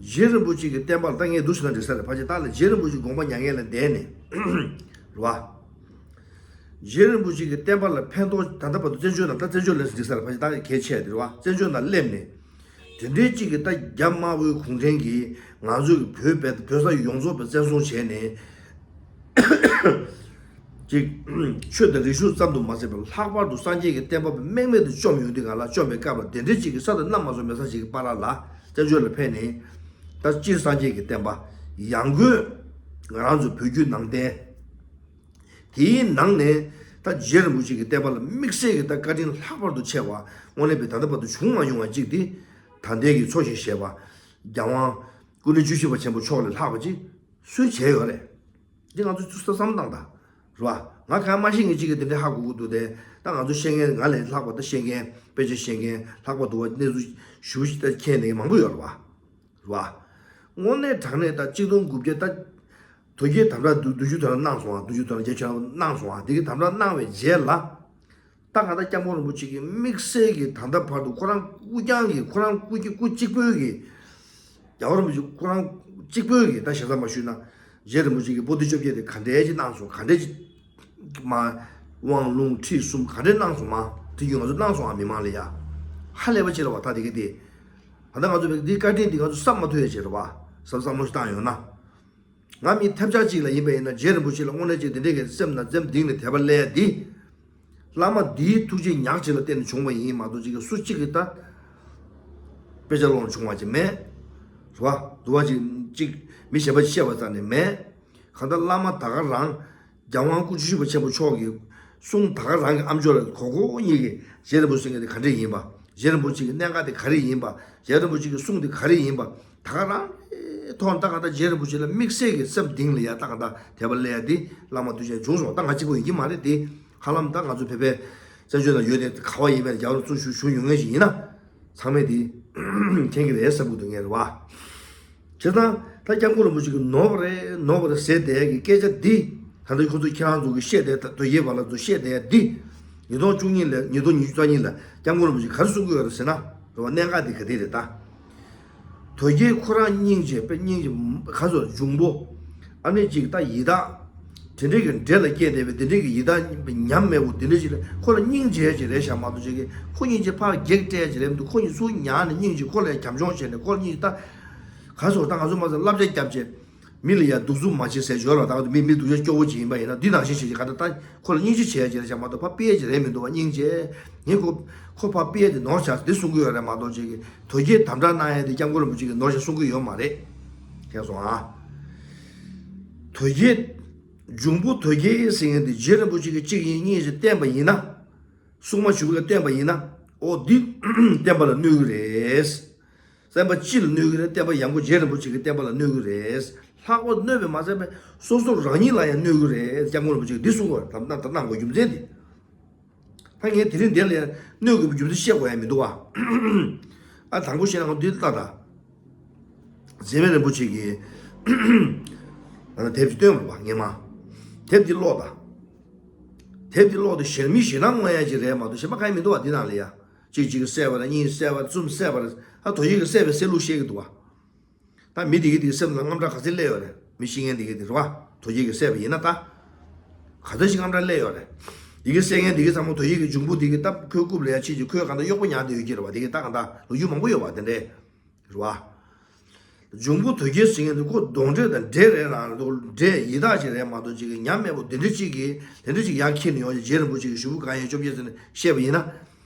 རྗེ་རིན་པོ་ཆེ་གི་བསྟན་པ་ལ། ད་ངས་འདུག་ཟེར་ན་འགྲིག་ས་རེད། ཕལ་ཆེར་ད་ལ་རྗེ་རིན་པོ་ཆེ་དགོངས་པ་མྱ་ངན་ལས་འདས་ནས་རེད་བ། རྗེ་རིན་པོ་ཆེ་གི་བསྟན་པ་ལ་ཕན་ཐོགས་ད་ལྟ་བར་དུ་བཙན་བྱོལ་ནང་ད་བཙན་བྱོལ་ལ་འགྲིག་ས་རེད། ཕལ་ཆེར་ད་གལ་ཆེ་དེ་རེད་བ། བཙན་བྱོལ་ནང་སླེབས་ནས་དེ་འདྲའི་གཅིག་གི་ད་རྒྱ་དམར་པོའི་གུང་ཁྲན་གྱིས་ང་ཚོ་གི་བོད་བོད་ས་ཡོངས་རྫོགས་པ་བཙན་བཟུང་བྱས་ནས། ཅིག་ཆོས་དང་རིག་གཞུང་ཙམ་དུ་མ་ཟད་པར་ལྷག་པར་དུ་སངས་རྒྱས་ཀྱི་བསྟན་པ་རྨེག་མེད་དུ་བཅོམ་ཡོང་དུས། ང་ལ་བཅོམ་པའི་སྐབས་ལ་དེ་འདྲའི་ཅིག་གི་ས་དང་གནམ་མ་སོང་མེད་ས་ཅིག་གི་བར་ལ་བཙན་བྱོལ་ལ་ཕེབས་ནས། ད་སྤྱིར་སངས་རྒྱས་ཀྱི་བསྟན་པ་ཡང་སྒོས་ང་རང་ཚོ་བོད་བརྒྱུད་ནང་བསྟན་དེའི་ནང་ནས་ད་རྗེ་རིན་པོ་ཆེ་གི་བསྟན་པ་ལ་དམིགས་བསལ་གྱི་ད་བཀའ་དྲིན་ལྷག་པར་དུ་ཆེ་བ། དངོས་གནས་པའི་ད་ལྟ་བར་དུ་བྱུང་མ་མྱོང་བ་ཅིག་དེ། ད་ལྟའི་གི་འཚོ་ཞིང་གཞེས་པ་རྒྱལ་དབང་སྐུ་ཕྲེང་བཅུ་བཞི་པ་ཆེན་པོ་མཆོག་ལས་ལྷག་པ་ཅིག་སུས་བྱས་ཡོད་རེད། འདི་ང་ཚོས་ཚུར་བསམ་བློ་བཏང་དང་། རེད་བ། ང་གང་མ་ཤེས་མཁན་གཅིག་གིས་དེ་འདྲའི་ཧ་གོ་གི་འདུག་སྟེ། ད་ང་ཚོ་ཤེས་མཁན། ང་ལས་ལྷག་པ་ད་ཤེས་མཁན། དཔེ་ཆ་ཤེས་མཁན་ལྷག་པ་འདུག་བ། གནས་ཚུལ་ཞེ་པོ་ཅིག་ད་མཁྱེན་ནས་མང་པོ་ཡོད་རེད་བ། རེད་བ། དངོས་གནས་དྲང་གནས་ད་གཅིག་སྟོང་དགུ་བརྒྱ་ད་དོལ་རྒྱལ་དམ་དྲག་བདུན་བདུན་ཅུ་དོན་ལྔ་གནང་སོང་བ། བདུན་ཅུ་དོན་ལྔ་བརྒྱད་ཅུ་གནང་སོང་བ། དེ་གི་དམ་དྲག་གནང་བའི་རྗེས་ལ། ད་ག་ད་སྐྱབས་མགོན་རིན་པོ་ཆེ་གིས་དམིགས་བསལ་གྱིས་ད་ལྟ་བར་དུ་ཁོ་རང་སྐུ་རྐྱང་གིས། ཁོ་རང་སྐུ་སྐུ་གཅིག་པོའི་གིས། རྒྱལ་བ་རིན་པོ་ཆེ་ཁོ་རང་གཅིག་པོའི་གིས། ད་ཞེ་ས་མ་ཞུས་ན་རྗེ་རིན་པོ་ཆེ་གིས་པོ་ཏི་བཅོ་བརྒྱད་དེ་ག་འདྲའི་ཅིག་གནང་སོང་། ག་འདྲའི་ཅིག་མ། དབང་ལུང་ཁྲིད་གསུམ་ག་འདྲའི་གནང་སོང་མ། དེ་ཡོད་ང་ཚོ་གནང་སོང་ཨ། མི་མང་ལ་ཡ་ཧ་ལས་པ་ཅིག་རེད་བ། ད་དེ་ག་དེ། ད་ལྟ་ང་ཚོ་བས་འདི་བཀའ་དྲིན་འདི་ང་ཚོ་བསམ་མ་ཐུབ་ཡ་ཅིག་རེད་བ། བསམ་བསམ་བློ་ཞིག་བཏང་ཡོང་ན། ང་མི་ཐབས་ཆག་ཅིག་ལ་ཡིན་པ་ཡིན་ན། རྗེ་རིན་པོ་ཆེ་ལ་དངོས་གནས་ཅིག་དེ་འདྲའི་གི་སེམས་ནང་སེམས་གཏིང་ནས་དད་པ་སླེབས་ཡ་འདི། བླ་མ་འདིའི་ཐུགས་རྗེ་ཉག་གཅིག་ལ་བརྟེན་ནས་བྱུང་བ་ཡིན་མ་གཏོགས། ཅིག་གི་སུ་གཅིག་གིས་ད་དཔེ་ཆ་ཀློག་ནས་བྱུང་བ་ཅིག་མེད། རེད་བ། འདུལ་བ་ཅིག་ཅིག་མི་གཞན་པ་ཅིག་བཤད་པ་རྩ་ནས་མེད། གང་ལྟར་བླ་མ་ད་ག་རང་རྒྱལ་དབང་སྐུ་བཅུ་བཞི་པ་ཆེན་པོ་མཆོག་གི་གསུང་ད་ག་རང་གི་ཨ་མཆོག་ལ་གོ་གོ་གཉིས་ཀྱིས་རྗེ་རིན་པོ་ཆེ་ཟེར་མཁན་དེ་ག་འདྲས་ཡིན་པ། རྗེ་རིན་པོ་ཆེ་གི་གནད་འགག་དེ་ག་རེ་ཡིན་པ། རྗེ་རིན་པོ་ཆེ་གི་གསུང་དེ་ག་རེ་ཡིན་པ། ད་ག་རང་གི་ཐོག་ནས་ད་ག་ད་རྗེ་རིན་པོ་ཆེ་ལ་དམིགས་བསལ་གྱི་སེམས་གཏིང་ལ་ཡ་ད་ག་ད་དད་པ་སླེབས་ཡ་དེ་བླ་མ་ཐུགས་རྗེ་བྱུང་སོང་། ད་ང་གཅིག་པོ་ཡིན་གྱི་མ་རེད་དེ། ཧ་ལམ་ད་ང་ཚོ་བོད་པའི་བཙན་བྱོལ་ནང་ཡོད་དེ་ག་བ་ཡིན་པའི་རྒྱལ་བ་རིན་པོ་ཆེ་བཞུགས་མྱོང་མཁན་ཞིག་ཡིན་ན། ཚང་མས་དེ་མཁྱེན་གྱི་རེད་བསམ་གྱི་འདུག་ངས་རེད་བ། བྱས་ཙང་ད་སྐྱབས་མགོན་རིན་པོ་ཆེ་གིས་ནོར་བ་རེད་ནོར་བ་རེད་ཟེར་བསྡད་ཀྱི་སྐད་ཆ་འདི། ད་ལྟ་ཁོ་ཚོ་ཁྱེད་རང་ཚོ་གིས་བཤད་བསྡད། ད་དོལ་རྒྱལ་བ་ལ་ཚོ་བཤད་བསྡད་འདི། ཉིས་སྟོང་བཅུ་གཉིས་ལ་ཉིས་སྟོང་ཉི་ཤུ་རྩ་གཉིས་ལ་སྐྱབས་མགོན་རིན་པོ་ཆེ་ག་རེ་གསུང་གི་ཡོད་རེད་ཟེར་ན། རེད་བ། གནད་འགག་འདི་ག་དེ་རེད་ད། དོལ་རྒྱལ་ཁོ་རང་སྙིང་རྗེ་དཔེ་སྙིང་རྗེ་ག་ཚོད་འབྱུང་པོ། ཨ་ནི་ཅིག་ད་ཡི་དྭགས། དེ་འདྲའི་གི་འདྲེ་ལ་སྐྱེས་བསྡད་པའི་དེ་འདྲའི་གི་ཡི་དྭགས་ཉམས་མེད་པོ་དེ་འདྲའི་ཅིག་ལ་ཁོ་ལ་སྙིང་རྗེ་ཅིག་རེད་བཞག་མ་གཏོགས་ཅིག་གི་ཁོ་སྙིང་རྗེ་ཕར་བགེགས་སྤྲད་ཅིག་རེད་མི་འདུག་ཁོ་གཉིས་ཚུར་ཉར་ནས་སྙིང་རྗེ་ཁོ་ལ་ཡ་བྱམས་སྐྱོང་བྱས་ནས་ཁོ་ལ་སྙིང་རྗེ་ད། ག་ཚོད་ད་ང་ཚོ་མ་ཚད་བསླབ་བྱ་བརྒྱབ་བྱས། མི་ལ་ཡ་སྡུག་རྩུབ་མ་བྱེད་ཟེར་ཞོར་ལ། ད་ང་ཚོ་མི་མི་སྡུག་ཅག་སྐྱོ་བོ་ཅིག་ཡིན་པ་ཡིན་ན་འདི་ནང་བཞིན་བྱེད་ཅིག་ག་ད་ད་ཁོ་ལ་སྙིང་རྗེ་བྱེད་ཡ་ཅིག་རེད་བཞག་མ་གཏོགས་ཕར་དཔེ་ཡ་ཅིག་རེད་མི་འདུག་བ། སྙིང་རྗེ། ངས་ཁོ་ཁོ་ཕར་དཔེ་ཡ་དེ་ནོར་བཞག་འདི་གསུང་གི་ཡོད་རེད་མ་གཏོགས་ཅིག་གི་དོལ་རྒྱལ་དམ་དྲག་གནང་ཡ་དེ་སྐྱབས་མགོན་རིན་པོ་ཆེ་གི་ནོར་བཞག་གསུང་གི་ཡོད་མ་རེད། མཁྱེན་སོང་ཨ། དོལ་རྒྱལ། འབྱུང་པོ་དོལ་རྒྱལ་ཟེར་མཁན་དེ་རྗེ་རིན་པོ་ཆེ་གི་གཅིག་ཡིན་གཉིས་ཟེར་བསྟན་པ་ཡིན་ན། སྲུང་མ་ཞུ་བ་བསྟན་པ་ཡིན་ན། ཨོ་འདི་བསྟན་པ་ལ་གནོད་གི་རེད། བསྟན་པ་སྤྱི་ལ་གནོད་གི་རེད། བསྟན་པ་ཡང་སྒོས་རྗེ་རིན་པོ་ཆེ་གི་བསྟན་པ་ལ་གནོད་གི་རེད། ལྷག་པར་གནོད་པས་མ་ཚད་པའི་སོ་སོ་རང་ཉིད་ལ་ཡང་གནོད་ཀྱི་རེད། སྐྱབས་མགོན་རིན་པོ་ཆེས་འདི་གསུངས་པ་རེད། ད་ད་གནང་དགོས་རྒྱུ་མཚན་འདི། ད་ངས་དེ་རིང་འདིར་ལ་ཡང་གནོད་དགོས་པའི་རྒྱུ་མཚན་བཤད་དགོས་ཡ་མི་འདུག་བ། ཨ་དང་པོ་བཤད་ན་ང་འདི་ལྟ་ད། རྗེ་བཙུན་མི་ལ་རིན་པོ་ཆེ་གིས་ཨ་ནི་དེབ་ཅིག་བཏོན་པ་རེད་བ། སྔས་མ་དེབ་འདི་ཀློག་ད། དེབ་འདི་ཀློག་དུས་ཞེ་མི་ཞེ་སྡང་མངོན་ཡ་ཅིག་རེད་མ་གཏོགས་གཞན་པ་གང་ཡང་མི་འདུག་བ། འདི་ནང་ལ་ཡ། གཅིག་གཅིག་གིས་བསད་པ་རེད། གཉིས་བསད་པ་རེད། གསུམ་བསད་པ་རེད། ད་དོལ་རྒྱལ་གྱིས་བསད་པའི་བསད་ལུགས་བཤད་ཀྱི་འདུག་བ། ད་མི་དེ་གི་དེ་གི་སེམས་ལ་དངངས་སྐྲག་ག་ཚོད་སླེབས་ཡོད་རེད། མི་ཤི་མཁན་དེ་གི་དེ་རེད་བ། དོལ་རྒྱལ་གྱིས་བསད་པ་ཡིན་ན་ད། ག་ཚོད་ཞིག་དངངས་སྐྲག་སླེབས་ཡོད་རེད། དེ་གི་བསད་མཁན་དེ་གི་ཚང་མ་དོལ་རྒྱལ་གྱི་འབྱུང་པོ་དེ་གི་ད་ཁོའི་རྐུབ་ལ་ཡ་ཆེད་ཀྱི་ཁོས་གང་ལྟར་གཡོག་པོ་ཉར་བསྡད་ཡོད་ཀྱི་རེད་བ། དེ་གི་ད་གང་ལྟར་ལོ་རྒྱུས་མང་པོ་ཡོད་བ་དེ་འདྲས། རེད་བ། འབྱུང་པོ་དོལ་རྒྱལ་ཟེར་མཁན་དེ་ཁོ་གདོན་འདྲེ་དང་འདྲེ་རེད་ལ་འདྲེ་ཡི་དྭགས་ཅིག་རེད་མ་གཏོགས་ཅིག་གི་ཉམས་དམས་པོ་དེ་འདྲ་ཅིག་གི་དེ་འདྲ་ཅིག་ཡར་འཁྱེར་ནས་ཡོང་རྗེ་རིན་པོ་ཆེ་གི་ཞུ་བུ་གང་ཡིན་བཅོ་བརྒྱད་ཟེར་ནས་བཤད་པ་ཡིན་ན།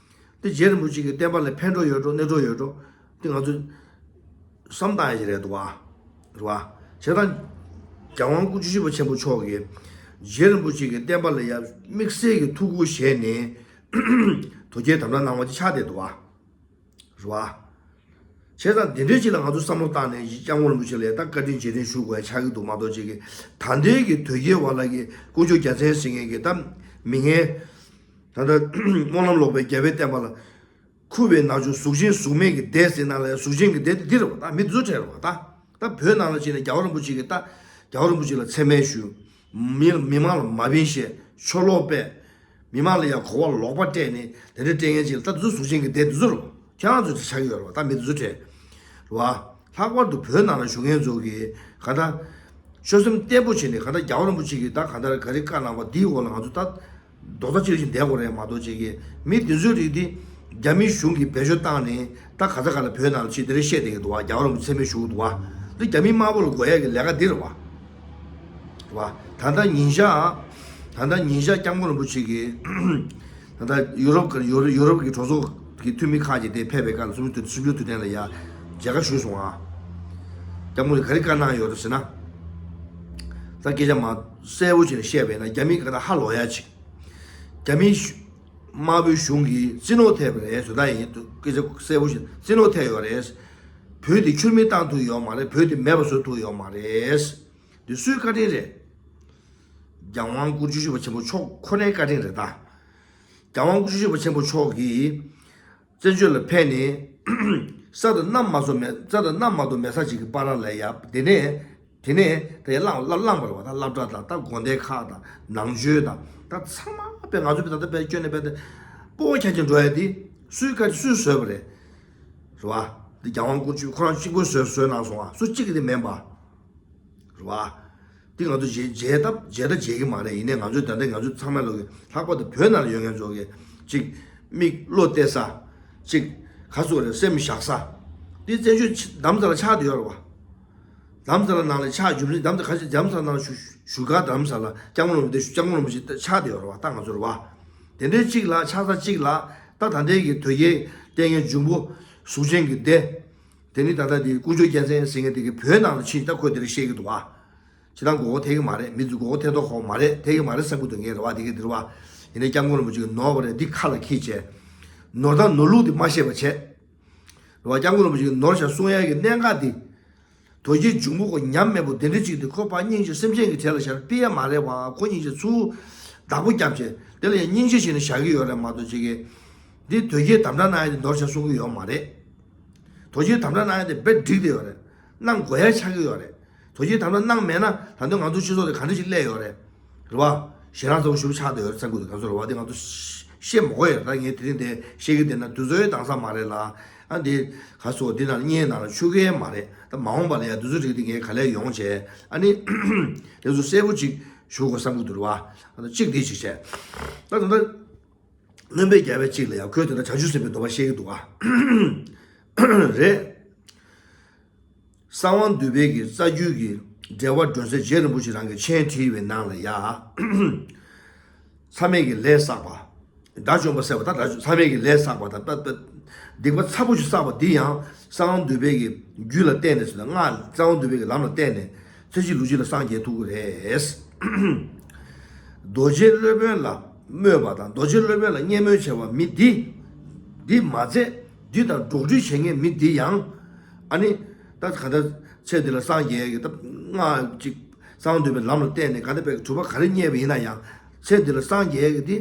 དེ་རྗེ་རིན་པོ་ཆེ་གི་བསྟན་པ་ལ་ཕན་གྲོགས་ཡོད་འགྲོ་གནོད་གྲོགས་ཡོད་འགྲོ། དེ་ང་ཚོས་བསམ་བཏང་ཡ་ཞིག་རེད་འདུག་བ། རེད་བ། བྱས་ཙང་། རྒྱལ་དབང་སྐུ་ཕྱྭ་ཆོས་རྗེ་ཆེན་པོ་མཆོག་གིས་རྗེ་རིན་པོ་ཆེ་གི་བསྟན་པ་ལ་ཡ་དམིགས་བསལ་གྱི་ཐུགས་ཁུར་བཞེས་ནས་དོལ་རྒྱལ་དམ་དྲག་གནང་བ་ཅིག་ཆགས་བསྡད་འདུག་བ། རེད་བ། བྱས་ཙང་འདི་འདྲའི་ཅིག་ལ་ང་ཚོ་བསམ་བློ་བཏང་ནས་སྐྱབས་མགོན་རིན་པོ་ཆེ་ལ་ཡ་ད་བཀའ་དྲིན་རྗེས་དྲན་ཞུ་དགོས་ཡ་ཆགས་ཀྱི་འདུག་མ་གཏོགས་ཅིག་གི་ད་ལྟའི་གི་དོལ་རྒྱལ་བ་ལ་གི་དཀོན་མཆོག་རྒྱལ་མཚན་ཟེར་མཁན་གི་ད་མི་ངན། ད་ལྟ་སྨོན་ལམ་ལོག་པའི་རྒྱལ་བའི་བསྟན་པ་ལ་འཁུ་བའི་མནར་གཅོད་གཟུགས་ཅན་གཟུགས་མེད་ཀྱི་སྡེ་ཟེར་ན་ལ་ཡ་གཟུགས་ཅན་གྱི་སྡེ་དེ་འདི་རེད་བ། ད་མི་འདི་ཚོ་གྲས་རེད་བ། ད་ད་བོད་ནང་ལ་ཕྱིན་ནས་རྒྱལ་བ་རིན་པོ་ཆེ་གི་ད་རྒྱལ་བ་རིན་པོ་ཆེ་ལ་མཚན་སྨད་ཞུ། མི་མི་མང་ལ་མ་བིན་བཤད། ཆོ་ལོ་སྤེལ། མི་མང་ལ་ཡང་གོ་བ་ལོག་པ་སྤྲད་ནས་དེ་འདྲ་སྤྲད་མཁན་ཅིག་ལ་ད་དེ་ཚོ་གཟུགས་ཅན་གྱི་སྡེ་དེ་ཚོ་རེད། ཁྱེད་རང་ཚོ་དེ་ཆགས་ཀྱི་ཡོད་རེད་བ། ད་མི་དེ་ཚོ་དྲན་རེད་བ། ལྷག་པར་དུ་བོད་ནང་ལ་བཞུགས་མཁན་ཚོ་གིས་ག་ད་ཆོད་སེམས་བརྟན་པོ་བྱས་ནས་ག་ད་རྒྱལ་བ་རིན་པོ་ཆེ་གིས་ད་ག་ད་ག་རེ་བཀའ་གནང་བ་དེའི་འོག་ལ་ང་ཚོ་ད་རྡོག་རྩ་གཅིག་སྒྲིལ་བྱས་བསྡད་དགོས་རེད་མ་གཏོགས་ཅིག་གིས་མི་དེ་ཚོའི་རིགས་དེ་རྒྱ་མིའི་གཞུང་གིས་བེད་སྤྱོད་བཏང་ནས་ད་ག་ས་ག་ལ་བོད་ནང་ལ་ཕྱིན་དེ་འདྲ་བཤད་བསྡད་ཀྱི་འདུག་བ། རྒྱལ་བ་རིན་པོ་ཆེ་མཚན་སྨད་ཞུ་གི་འདུག་བ། འདི་རྒྱ་མིའི་དམར་པོ་ལ་དགོས་ཡ་གི་ལས་ཀ་འདི་རེད་བ། རེད་བ། ད་ལྟ་ཉིན་ཞག་ད་ལྟ་ཉིན་ཞག་སྐྱབས་མགོན་རིན་པོ་ཆེ་གིས་ད་ལྟ་ཡུ་རོབ་ཀྱི་ཡུ་རོབ་ཡུ་རོབ་ཀྱི་གྲོས་ཚོགས་ཀྱི་འཐུས་མི་ཁག་ཅིག་དེ་ཕེབས་པའི་སྐབས་ལ་གསུམ་བཅུ་དུས་གསུམ་བཅུ་དུས་དྲན་ལ་ཡ་མཇལ་ཁ་ཞུས་སོང་ཨ། སྐྱབས་མགོན་གྱིས་ག་རེ་བཀའ་གནང་ཡོད་རེད་ཟེར་ན། ད་སྐད་ཆ་མ་གསལ་པོ་བྱས་ནས་བཤད་པ་ཡིན་ན་རྒྱ་མི་ག་ད་ཧ་ལོག་ཡ་ཅིག་རྒྱ་མི་དམར་པོའི་གཞུང་གིས་རྩིས་ནོར་ཐེབས་པ་རེད་ཟེར། ད་ཡིན་སྐད་ཆ་གསལ་པོ་བྱས་རྩིས་ནོར་ཐེབས་ཡོད་རེད། བོད་དེ་ཁྱུར་མིད་བཏང་ཐུབ་ཡོད་མ་རེད། བོད་དེ་མེད་པ་བཟོ་ཐུབ་ཡོད་མ་རེད། འདི་སུའི་བཀའ་དྲིན་རེད། རྒྱལ་དབང་སྐུ་ཕྱྭ་ཆོས་རྗེ་ཆེན་པོ་མཆོག་ཁོ་ནའི་བཀའ་དྲིན་རེད་ད། རྒྱལ་དབང་སྐུ་ཕྱྭ་ཆོས་རྗེ་ཆེན་པོ་མཆོག་གིས་བཙན་བྱོལ་ལ་ཕེབས་ནས་ས་དང་གནམ་མ་གཏོགས་མེད། ས་དང་གནམ་མ་གཏོགས་མེད་ས་ཅིག་གི་བར་ལ་ཡ་དེ་ནས་དེ་ནས་ད་ཡ་བླངས་བླངས་བླངས་པ་རེད་བ། ད་སློབ་གྲྭ་དང་ད་དགོན་སྡེ་ཁག་དང་ནང་ཆོས་དང་ད་ཚང་མ་དཔེ་ང་ཚོ་དཔེ་ད་ལྟ་དཔེ་སྐྱོན་ནས་དཔེ་ད་སྤོ་བོ་ཁྱ་ཁྱ་འགྲོ་ཡ་དེ་སུའི་བཀའ་དྲིན་སུས་བཟོས་པ་རེད། རེད་བ། འདི་རྒྱལ་དབང་སྐུ་ཕྱྭ་ཁོ་རང་གཅིག་པོས་བཟོས་བཟོས་གནང་སོང་བ། སུ་གཅིག་གིས་དེ་མིན་པ། རེད་བ། འདི་ང་ཚོ་བརྗེད་བརྗེད་ཐབས་བརྗེད་ད་བརྗེད་ཀྱི་མ་རེད། ཡིན་ནའི་ང་ཚོས་ད་ལྟ་ང་ཚོ་ཚང་མ་ལོག་གི་ལྷག་པར་དུ་བོད་ནང་ལ་ཡོད་མཁན་ཚོ་གི་གཅིག་མིག་བློ་གཏད་ས། གཅིག་ག་ཚོད་རེད་སེམས་བཞག་ས། འདི་བཙན་བྱོལ་རྡ་རམ་ས་ལ་ཆགས་བསྡད་ཡོད་རེད་བ། རྡ་རམ་ས་ལ་ནང་ལ་ཆགས་རྒྱུ་མཚན་རྡ་རམ་ས་ག་ཚོད་རྡ་རམ་ས་ལ་ནང་ལ་བཞུགས་བཞུགས་སྒར་རྡ་རམ་ས་ལ་སྐྱབས་མགོན་རིན་པོ་ཆེ་སྐྱབས་མགོན་རིན་པོ་ཆེ་ཆགས་བསྡད་ཡོད་རེད་བ། ད་ང་ཚོ་རེད་བ། དེ་འདྲའི་གཅིག་ལ་ཆགས་ས་གཅིག་ལ་ད་ད་ལྟའི་གི་དོལ་རྒྱལ་བསྟེན་མཁན་འབྱུང་པོ་གཟུགས་ཅན་གྱི་སྡེ། དེ་ནི་ད་ལྟ་དེ་དཀོན་མཆོག་རྒྱལ་མཚན་ཟེར་མཁན་དེ་གི་བོད་ནང་ལ་ཕྱིན་ད་ཁོས་དེ་རིང་བཤད་ཀྱི་འདུག་བ། ཇི་ལྟར་མགོ་སྐོར་ཐེབས་ཀྱི་མ་རེད། མི་ཚོས་མགོ་སྐོར་ཐེབས་མདོག་ཁ་པོ་མ་རེད། ཐེབས་ཀྱི་མ་རེད་བསམ་གྱི་འདུག་ངས་རེད་བ། དེ་གི་འདིར་བ། ཡིན་ནའི་སྐྱབས་མགོན་རིན་པོ་ཆེ་གི་ནོར་བ་རེད། འདི་ཁ་ལ་འཁྱེར་བྱས། ནོར་དང་ནོར་ལུགས་དེ་མ་ཤེས་པ་བྱས། རེད་བ། སྐྱབས་མགོན་རིན་པོ་ཆེ་གི་ནོར་བཞག་གསུང་ཡ་གི་གནད་འགག་འདི། དོལ་རྒྱལ་འབྱུང་པོ་ཁོ་ཉམས་མེད་པོ་དེ་འདྲ་ཅིག་དེ་ཁོ་ཕར་སྙིང་རྗེ་སེམས་ཅན་གྱི་གྲལ་ལ་བཞག་ཕི་ཡ་མ་རེད་བ། ཁོ་སྙིང་རྗེ་ཚུར་བདག་པོ་བརྒྱབ་བྱས་དེ་ལ་ཡང་སྙིང་རྗེ་བྱས་ནས་བཞག་གི་ཡོད་རེད་མ་གཏོགས་ཅིག་གི། འདི་དོལ་རྒྱལ་དམ་དྲག་གནང་ཡ་དེ་ནོར་བཞག་གསུང་གི་ཡོད་མ་རེད། དོལ་རྒྱལ་དམ་དྲག་གནང་ཡ་དེ་དཔེ་འགྲིག་བསྡད་ཡོད་རེད། གནང་དགོས་ཡ་ཆགས་ཀྱི་ཡོད་རེད། དོལ་རྒྱལ་དམ་དྲག་གནང་མེད་ན་ད་དུང་ང་ཚོ་སྤྱི་ཚོགས་དེ་ག་འདྲ་ཞིག་སླེབས་ཡོད་རེད། རེད་བ། ཞེ་དྲག་ཚ་པོ་ཞེ་པོ་ཆགས་བསྡད་ཡོད་རེད་བསམ་གྱི་འདུག་ང་ཚོ་རེད་བ། དེ་ང་ཚོ་བཤད་མ་དགོས་ཡོད་རེད། ད་ངས་དེ་རིང་དེ་བཤད་ཀྱི་བསྡད་ན་དུས་ཚོད་འདང་ས་མ་རེད་ལ། ཨ་འདི་ག་སོ་འདི་ནང་བརྙན་ནང་ལ་ཆུ་གེ་མ་རེད། ད་མ་འོངས་པ་ལ་ཡ་དུས་ཚོད་རིགས་དེ་ངས་ག་ལེར་ཡོང་བྱས་ཨ་ནི་དེ་ཚོ་གསལ་པོ་ཅིག་ཞུ་དགོས་བསམ་གྱི་འདུག་རེད་བ། ཨ་ད་གཅིག་དེ་ཅིག་བྱས། ད་ད་ལྟ། སྣོན་པའི་རྒྱལ་བའི་གཅིག་ལ་ཡང་ཁོས་དེ་འདྲ་བྱང་ཆུབ་སེམས་དཔའི་སྡོམ་པ་བཤད་ཀྱི་འདུག་ག་རེད། གསང་བ་འདུས་པའི་གི་རྩ་རྒྱུད་ཀྱི་འགྲེལ་པ་སྒྲོན་གསལ་རྗེ་རིན་པོ་ཆེ་རང་གི་མཆན་བྲིས་པའི་ནང་ལ་ཡ། མཚམས་མེད་ཀྱི་ལས་བསགས་པ། དགྲ་བཅོམ་པ་བསད་པ་དང་དགྲ་བཅོམ་མཚམས་མེད་ཀྱི་ལས་བསགས་པ་དང་ད་ད་སྡིག་པ་ཚ་པོ་ཞིག་བསགས་པ་འདི་ཡང་གསང་བ་འདུས་པའི་གི་རྒྱུད་ལ་བརྟེན་ནས་ཟེར་ན་སྔགས་གསང་བ་འདུས་པའི་གི་ལམ་ལ་བརྟེན་ནས་ཚེ་གཅིག་ལུས་གཅིག་ལ་སངས་རྒྱས་ཐུབ་ཀྱི་རེད། རྡོ་རྗེ་སློབ་དཔོན་ལ་སྨོད་པ་དང་རྡོ་རྗེ་སློབ་དཔོན་ལ་བརྙས་སྨོད་བྱས་པ་མི་འདི། འདི་མ་ཚད་འདི་དང་འགྲོགས་འདྲིས་བྱེད་མཁན་མི་འདི་ཡང་། ཨ་ནི། ད་ག་ད་ ཚེ་འདི་ལ་སངས་རྒྱས་ཀྱི་ད་སྔགས་ཅིག་གསང་འདུས་པའི་ལམ་ལ་བརྟེན་ནས་ག་འདྲ་བའི་གྲུབ་པ་ག་རེ་བརྙེས་པ་ཡིན་ན་ཡང་། ཚེ་འདི་ལ་སངས་རྒྱས་ཀྱི་དེ་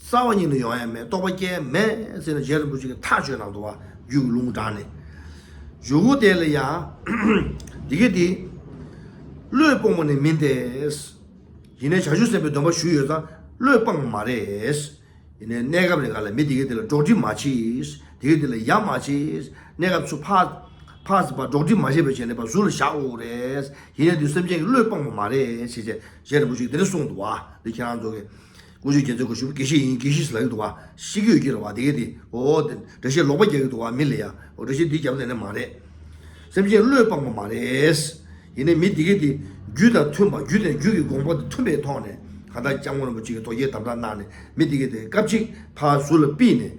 རྩ་བ་ཉིད་ནས་ཡོང་ཡ་མེད། རྟོགས་པ་སྐྱེ་མེད་ཟེར་ནས་རྗེ་རིན་པོ་ཆེ་གིས་ཐག་གཅོད་གནང་འདུག་བ། རྒྱུད་ཀྱི་ལུང་དྲངས་ནས། མཇུག་གུ་དེ་ལ་ཡང་། འདི་ག་དེ་བློས་སྤོང་བ་ནི་མིན་ཏེ། ཡིན་ནའི་བྱང་ཆུབ་སེམས་དཔའི་སྡོམ་པ་ཞུས་ཡོད་ཙང་བློས་སྤངས་པ་མ་རེད། ཡིན་ནའི་གནས་སྐབས་རེ་འགའ་ལ་མི་དེ་ག་དེ་ལ་འགྲོགས་འདྲིས་མ་བྱེད། དེ་ག་དེ་ལ་ཡ་མ་བྱེད། གནས་སྐབས་ཚུར་ཕར་ཕར་ཕར་འགྲོགས་འདྲིས་མ་བྱེད་པ་བྱས་ནས་ཕར་ཟུར་ལ་བཞག་དགོས་རེད། ཡིན་ནའི་དུས་སེམས་ཅན་གྱི་བློས་སྤངས་པ་མ་རེད་ཞེས་བྱས་རྗེ་རིན་པོ་ཆེས་དེ་འདྲ་གསུངས་འདུག་བ། འདི་ཁྱེད་རང་ཚོ་གི་དཀོན་མཆོག་རྒྱལ་མཚན་སྐུ་ཞབས་དགེ་བཤེས་ཡིན། དགེ་བཤེས་ལབ་ཀྱི་འདུག་བ། ཤེས་ཀྱི་ཡོད་ཀྱི་རེད་བ། དེ་ག་དེ་འོ་དེ་འགྲེལ་བཤད་ལོག་པ་རྒྱག་གི་འདུག་བ། མི་ལ་ཡ་འོ་འགྲེལ་བཤད་འདི་རྒྱབ་ནས་ནས་མ་རེད། སེམས་ཅན་བློས་སྤངས་པ་མ་རེད། ཡིན་ནའི་མི་དེ་ག་དེ་རྒྱུ་དང་མཐུན་པ། རྒྱུ་དང་རྒྱུ་གི་དགོངས་པ་དང་མཐུན་པའི་ཐོག་ནས་གང་ལྟར་སྐྱབས་མགོན་རིན་པོ་ཆེ་གིས་དོལ་རྒྱལ་དམ་བསྒྲགས་གནང་ནས་མི་དེ་ག་དེ་སྐབས་གཅིག་ཕར་ཟུར་ལ་ཕུད་ནས།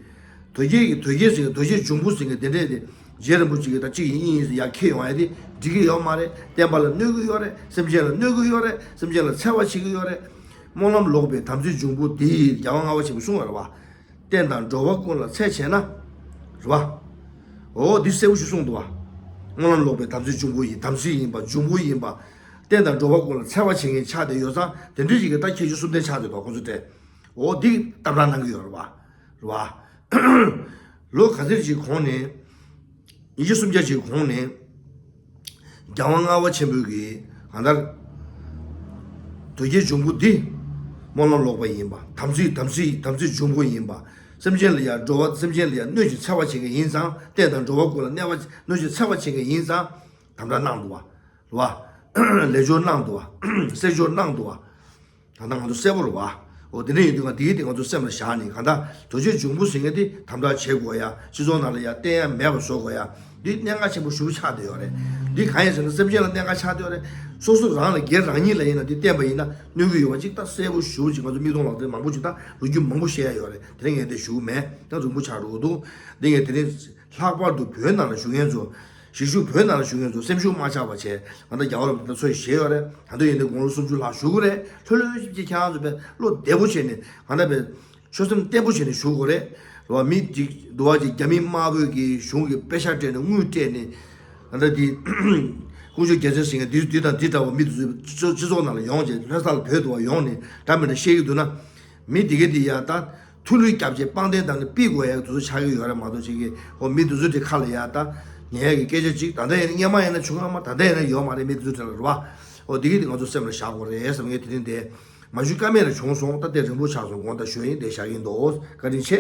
དོལ་རྒྱལ་གྱི་དོལ་རྒྱལ་ཟེར་མཁན། དོལ་རྒྱལ་འབྱུང་པོ་ཟེར་མཁན་དེ་འདྲས་དེ་རྗེ་རིན་པོ་ཆེ་གིས་ད་གཅིག་ཡིན་གཉིས་ཡིན་ཟེར་ཡར་འཁྱེར་ཡོང་ཡ་དེ་འགྲིག་གི་ཡོད་མ་རེད། བསྟན་པ་ལ་གནོད་ཀྱི་ཡོད་རེད། སེམས་ཅན་ལ་གནོད་ཀྱི་ཡོད་རེད། སེམས་ཅན་ལ་འཚེ་བ་བྱེད་ཀྱི་ཡོད་རེད། སྨོན་ལམ་ལོག་པའི་དམ་ཚིག་འབྱུང་པོ་འདི་ཡིས། རྒྱལ་བ་ལྔ་པ་ཆེན་པོས་གསུངས་པ་རེད་བ། བསྟན་དང་འགྲོ་བ་ཀུན་ལ་འཚེ་བྱས་ན། རེད་བ། འོ་འདི་གསལ་པོ་ཞིག་གསུངས་འདུག་བ། སྨོན་ལམ་ལོག་པའི་དམ་ཚིག་འབྱུང་པོ་ཡིན། དམ་ཚིག་ཡིན་པ། འབྱུང་པོ་ཡིན་པ། བསྟན་དང་འགྲོ་བ་ཀུན་ལ་འཚེ་བ་བྱེད་མཁན་ཆགས་བསྡད་ཡོད་ཙང་། དེ་འདྲ་ཞིག་གིས་ད་ཁྱད་ཆོས་གསུམ་ལྡན་ཆགས་བསྡད་འདུག་ཁོང་ཚོ་དེ། འོ་འདི་གཏམ་བརྡ་གནང་གི་ཡོད་རེད་བ། རེད་བ། ལོ་ག་ཚོད་ཅིག་གོང་ནས། ཉིས་བརྒྱ་སུམ་བརྒྱ་ཅིག་གོང་ནས། རྒྱལ་དབང་ལྔ་པ་ཆེན་པོས་ཀྱིས་གང་ལྟར། དོལ་རྒྱལ་འབྱུང་པོ་འདི་སྨོན་ལམ་ལོག་པ་ཡིན་པ། དམ་ཚིག་དམ་ཚིག་དམ་ཚིག་འབྱུང་པོ་ཡིན་པ། སེམས་ཅན་ལ་ཡང་འགྲོ་བ། སེམས་ཅན་ལ་ཡང་གནོད་ཅིང་འཚེ་བ་བྱེད་མཁན་ཡིན་ཙང་། བསྟན་དང་འགྲོ་བ་ཀུན་ལ་གནོད་པ་གནོད་ཅིང་འཚེ་བ་བྱེད་མཁན་ཡིན་ཙང་། དམ་བསྒྲགས་གནང་འདུག་བ། རེད་བ། ལས་སྦྱོར་གནང་འདུག་བ། སྲེག་སྦྱོར་གནང་འདུག་བ། ད་ལྟ་ང་ཚོ་གསལ་པོ་རེད་བ། འོ་དེ་འདྲ་ཡིན་དུས་ང་དེའི་དེ་ང་ཚོ་སེམས་ལ་བཞག་ནས། གང་ལྟར་དོལ་རྒྱལ་འབྱུང་པོ་ཟེར་མཁན་དེ་དམ་དྲག་བྱེད་དགོས་ཡ། སྤྱི་ཚོགས་ནང་ལ་ཡ་བསྟན་ཡ་མེད་པ་བཟོ་དགོས་ཡ། འདི་གནད་འགག་ཆེན་པོ་ཞེ་པོ་ཆགས་བསྡད་ཡོད་རེད། འདི་གང་ཡིན་ཟེར་ན་སེམས་ཅན་ལ་གནད་འགག་ཆགས་བསྡད་ཡོད་རེད། སོ་སོ་རང་ལ་སྒེར་རང་ཉིད་ལ་ཡིན་ན་འདི་བསྟན་པ་ཡིན་ན་གནོད་ཀྱི་ཡོད་པ་ཅིག་ད་གསལ་པོ་ཞེ་པོ་ཅིག་ང་ཚོ་མིག་མཐོང་ལག་ཟིན་མང་པོ་ཅིག་ད་ལོ་རྒྱུས་མང་པོ་བཤད་ཡ་ཡོད་རེད། དེ་རིང་ངས་དེ་ཞུ་གི་མེད། ད་རིང་པོ་ཆགས་འགྲོ་གི་འདུག་འདི་ངས་དེ་རིང་ལྷག་པར་དུ་བོད་ནང་ལ་བཞུགས་མཁན་ཚོ། གཞིས་བཞུགས་བོད་ནང་ལ་བཞུགས་མཁན་ཚོ་སེམས་ཤུགས་མ་ཆག་པ་བྱས། ང་ད་རྒྱ་གར་ལ་ད་ཚོད་བཞེས་ཡོད་རེད། ད་དུང་ཡིན་ན་དགུང་ལོ་སུམ་ཅུ་ལྷག་བཞུགས་ཀྱི་རེད། ལྷོད་ལྷོད་ཅིག་ཁྱེད་རང་ཚོ་བས་བློ་བདེ་པོ་བྱས་ནས། ང་ད་བས་ཆོད་སེམས་བརྟན་པོ་བྱས་ནས་བཞུགས་དགོས་རེད། རེད་བ། མི་འདི་འདུག་བ་ཅིག་རྒྱ་མི་དམར་པོས་ཀྱི་གཞུང་གི་པེ་ཤག་སྤྲད་ནས་དངུལ་སྤྲད་ནས། ང་ད་འདི་དཀོན་མཆོག་རྒྱལ་མཚན་ཟེར་མཁན་འདི་འདི་དང་འདི་འདྲ་བ་མི་འདི་ཚོ་སྤྱི་ཚོགས་ནང་ལ་ཡོང་བྱས། ལྷ་ས་ལ་བོད་དུ་བ་ཡོང་ནས་འདྲ་མི་འདྲ་བཤད་ཀྱི་འདུག་ན། མི་འདི་ག་འདི་ཡ་ད། ཐུགས་ལུས་བརྒྱབ་བྱས་པང་གདན་བཏང་ནས་ཕུད་དགོས་ཡག་དུས་ཚོད་ཆགས་ཀྱི་ཡོད་རེད་མ་གཏོགས། ཅིག་གིས་ཨོ་མི་དུས་ཚོད་དེ་ཁ་ལ་ཡ་ད་ཉན་ཡག་གི་སྐད་ཆ་ཅིག་ད་ལྟ་ཡིན་ན། སྔོན་མ་ཡིན་ན་བྱུང་ཡོད་མ། ད་ལྟ་ཡིན་ན་ཡོད་མ་རེད། མི་དུས་ཚོད་དེ་ལ་རེད་བ། ཨོ་འདི་གི་དེ་ང་ཚོ་སེམས་ལ་བཞག་དགོས་རེད་བསམ་ངས་དེ་རིང་དེ་མ་ཞུ་ཀ་མེད་ལ་བྱུང་སོང་། ད་དེ་རིང་པོ་ཆགས་སོང་། དགོངས་དག་ཞུ་ཡིན། དེ་བཞག་གི་འདུག་བཀའ་དྲིན་ཆེ།